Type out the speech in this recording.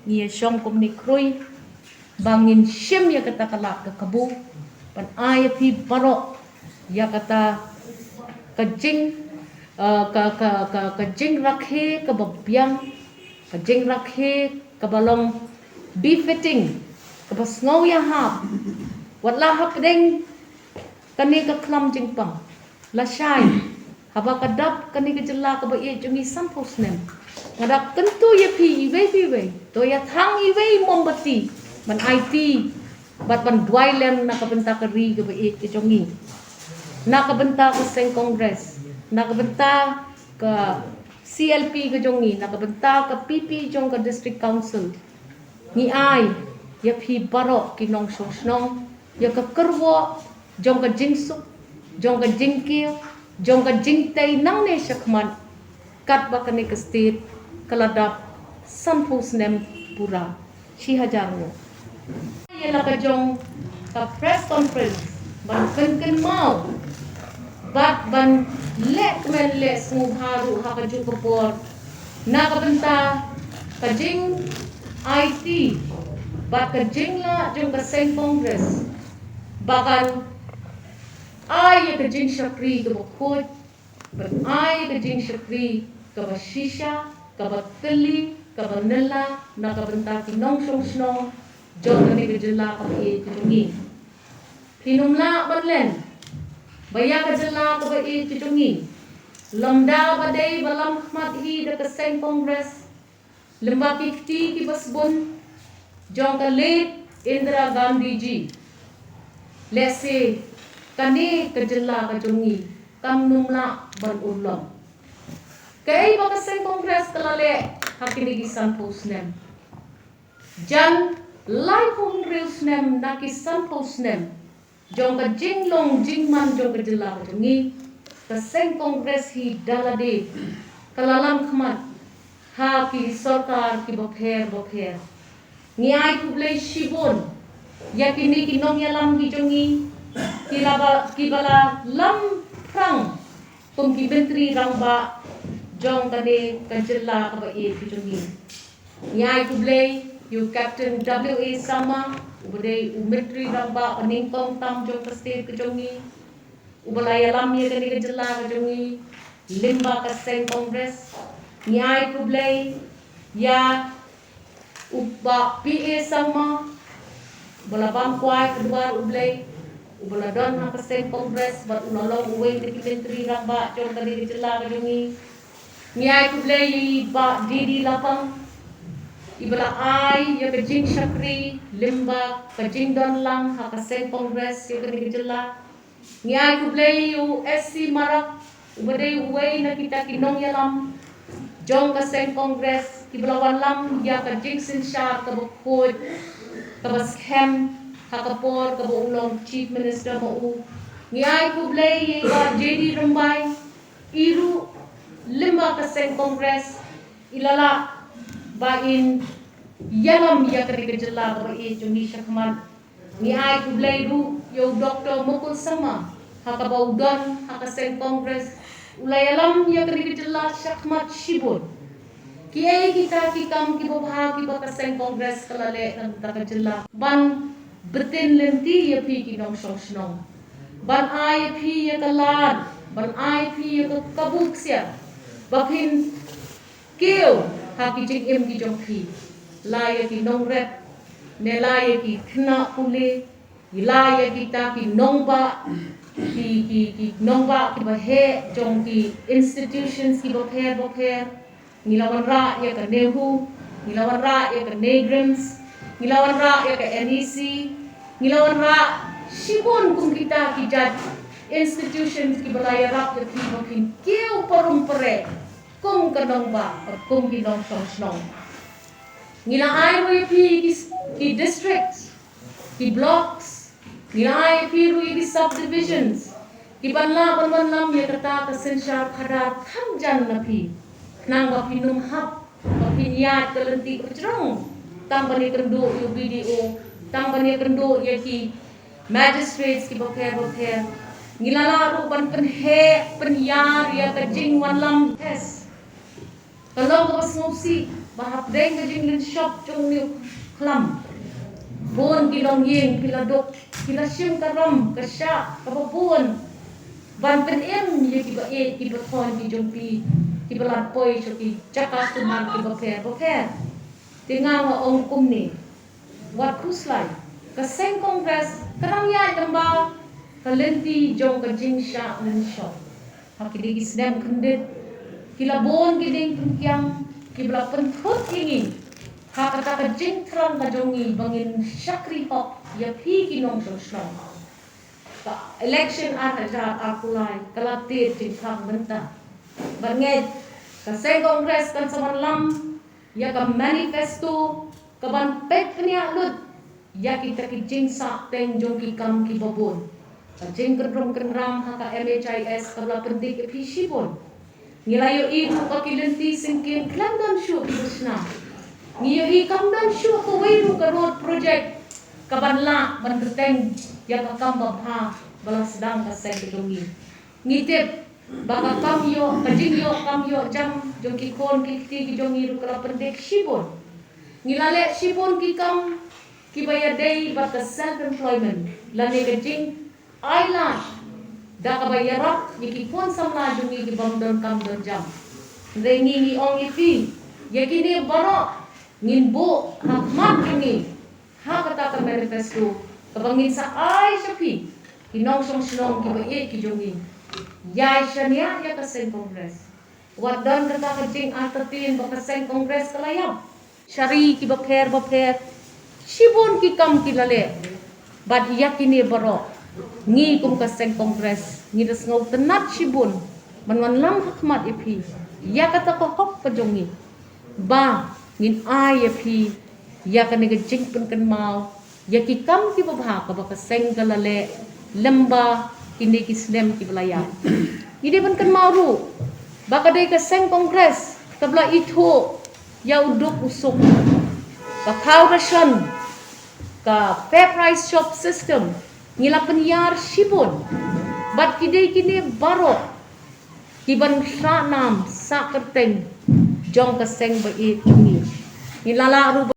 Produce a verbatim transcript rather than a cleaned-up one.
Ngi ïa shong kumne khrui ba ngin shim ïa kata ka lad ka kabu ban ai ïa phi baroh ïa kata ka jing, eh, ka, ka, ka, ka jingrakhe kaba biang, ka jingrakhe kaba long befitting, kaba sngew ïahap. Wat la hapdeng kane ka khlam jingpang, lashai, haba ka dap kane ka jylla kaba ïeit jong ngi sanphew snem, nga da kyntu ïa phi iwei pa iwei, to ïa thang iwei i mombati ban aiti bad ban duwai lem na ka bynta ka ri kaba ïeit ka jong ngi, na ka bynta ka seng Congress, na ka bynta ka C L P ka jong ngi, na ka bynta ka P P jong ka District Council. Ngi ai ïa phi baroh ki nongshong shnong ïa ka kyrwoh jong ka jingsuk, jong ka jingkiew, jong ka jingtei nangne shakhmat, katba kane ka state ka la dap sanphew snem pura, shi hajar nguh. Ïa la ka jong ka press conference ban pynkynmaw bad ban leh kmen leh sngewbha ruh ha kajuh ka por na ka bynta ka jingaiti bad ka jinglah jong ka seng Congress ba kan ai ïa ka jingshakri kaba khuid, ban ai ka jingshakri kaba shisha, kaba tylli, kaba nylla na ka bynta ki nongshong shnong jong kane ka jylla kaba ïeit ka jong ngi. Phin ym lah ban len ba ïa ka jylla kaba ïeit ka jong ngi, lymda ba dei ba lam khmat hi da ka seng Congress, lymba ki kti kiba sbun jong ka late Indira Gandhi ji, lehse kane ka jylla ka jong ngi kan ym lah ban urlong. Kaei ba ka seng Congress ka la leh ha kine ki sanphew snem? Jan laiphew hynriew snem na ki sanphew snem jong ka jinglong jingman jong ka jylla ka jong ngi, ka seng Congress hi da lade ka la lam khmat ha ki sorkar kiba pher ba pher. Ngi ai khublei shibun ïa kine ki nongïalam ki jong ngi, ki la ba, kiba la lam phrang kum ki myntri rangbah jong kane ka jylla kaba ïeit ka jong ngi. Ngi ai khublei ïa u Captain W A Sangma, uba dei u myntri rangbah ba nyngkong tam jong ka state ka jong ngi, uba la ïalam ïa kane ka jylla ka jong ngi lyngba ka seng Congress. Ngi ai khublei ïa u Bah P A Sangma, uba la bam kwai ha dwar U Blei, uba la don ha ka seng Congress bad u la long uwei na ki myntri rangbah jong kane ka jylla ka jong ngi. Ngi ai khublei ïa i Bah D D Lapang, iba la ai ïa ka jingshakri lyngba ka jingdon lang ha ka seng Congress ïa kane ka jylla. Ngi ai khublei ïa u S C Marak, uba dei uwei na kita ki nongïalam jong ka seng Congress kiba la wallam ïa ka jingsynshar kaba khuid, kaba skhem ha ka por kaba u long Chief Minister ma u. Ngi ai khublei ïa i Bah J D Rymbai, i ruh lyngba ka seng Congress i la lah ba in ïalam ïa kane ka jylla kaba ïeit jong ngi shakhmat. Ngi ai khublei ruh ïa u Doctor Mukul Sangma, ha kaba u don ha ka seng Congress, u la ïalam ïa kane ka jylla shakhmat shibun. Kiei kita ki kam kiba bha kiba ka seng Congress ka la leh na ka bynta ka jylla? Ban btin lynti ïa phi ki nongshong shnong, ban ai ïa phi ïa ka lad, ban ai ïa phi ïa ka kabu ksiar ba phin kiew ha ki jingim ki jong phi, la ïa ki nongrep ne la ïa ki khynnah pule, la ïa kita ki nongbah, ki, ki, ki nongbah kiba heh jong ki institutions kiba pher ba pher. Ngi la wanrah ïa ka NEHU, ngi la wanrah ïa ka NEIGRIHMS, ngi la wanrah ïa ka NEC, ngi la wanrah shibun kum kita ki jait institutions kiba la ïarap ïa phi ba phin kiew parum pare kum ka nongbah, kum ki nongshong shnong. Ngi la ai ruh ïa phi ki, ki districts, ki blocks, ngi la ai ïa phi ruh ïa ki subdivisions, kiban lah ban wanlam ïa kata ka synshar khadar kham jan na phi, khnang ba phin ym hap ba phin ïaid ka lynti ka jrong, tang ban ïakynduh ïa u B D O, tang ban ïakynduh ïa ki magistrates kiba pher ba pher. Ngi la lah ruh ban pynheh pynïar ïa ka jingwanlam test. Ka long kaba sngewsih ba hapdeng ka jinglynshop jong une u khlam, bun ki longïing ki la duk, ki la shim ka ram ka shah kaba bun ban pynim ïa kiba ïeit kiba thoiñ ki jong phi, kiba la poi sha ki jaka sumar kiba pher bapher. Te nga nga ong kumne, wat khuslai, ka seng Congress ka dang ïaid lyngba ka lynti jong ka jingshah lynshop. Ha kine ki snem khyndiat, ki la bun ki dieng pynkiang kiba la pynthut ïa ngi ha kata ka jingthrang ka jong ngi ba ngin shakri hok ïa phi ki nongshong shnong. Ka election ar hajar arphew lai ka la tied jingkhang mynta. Bad ngeit, ka seng Congress kan sa wanlam ïa ka manifesto kaban peit pynïaid lut ïa kita ki jingsahteng jong ki kam kiba bun. Ka jingkynrum kynram ha ka M H I S kaba la pyndik ïa phi shibun. Ngi la ïohi ruh ba ki lynti syngkien khlem don shuh kiba shna. Ngi ïohi kam don shuh kawei ruh ka road project kaban lah ban bteng ïa ka kam babha ba la sdang ka seng ka jong ngi. Ngi tip ba ka kam ïoh, ka jingïoh kam ïoh jam jong ki khun ki kti ki jong ngi ruh ka la pyndik shibun. Ngi la leh shibun ki kam kiba ïadei bad ka self employment lane ka jingai lad da kaba ïarap ïa ki khun samla jong ngi ki bym don kam don jam. Hynrei ngi ngi ong ïa phi, ïa kine baroh ngin buh ha khmat jong ngi ha kata ka manifesto kaba ngin sa ai sha phi ki nongshong shnong kiba ïeit ki jong ngi. Ïai shaniah ïa ka seng Congress. Wat don kata ka jingartatien ba ka seng Congress ka la ïap sha ri kiba pher bapher. Shibun ki kam ki la leh. Bad ïa kine baroh, ngi kum ka seng Congress ngi da sngewtynnat shibun ban wanlam ha khmat ïa phi ïa kata ka hok ka jong ngi, ba ngin ai ïa phi ïa kane ka jingpynkynmaw ïa ki kam kiba bha kaba ka seng ka la leh lyngba kine ki snem kiba la ïap. Ngi dei ban kynmaw ruh ba ka dei ka seng Congress kaba la ithuh ïa u duk u suk, ka khaw ration, ka fair price shop system. Ngi la pynïar shibun. Bad ki dei kine baroh kiban sah nam sah kyrteng jong ka seng ba ïeit jong ngi. Ngi la lah ruh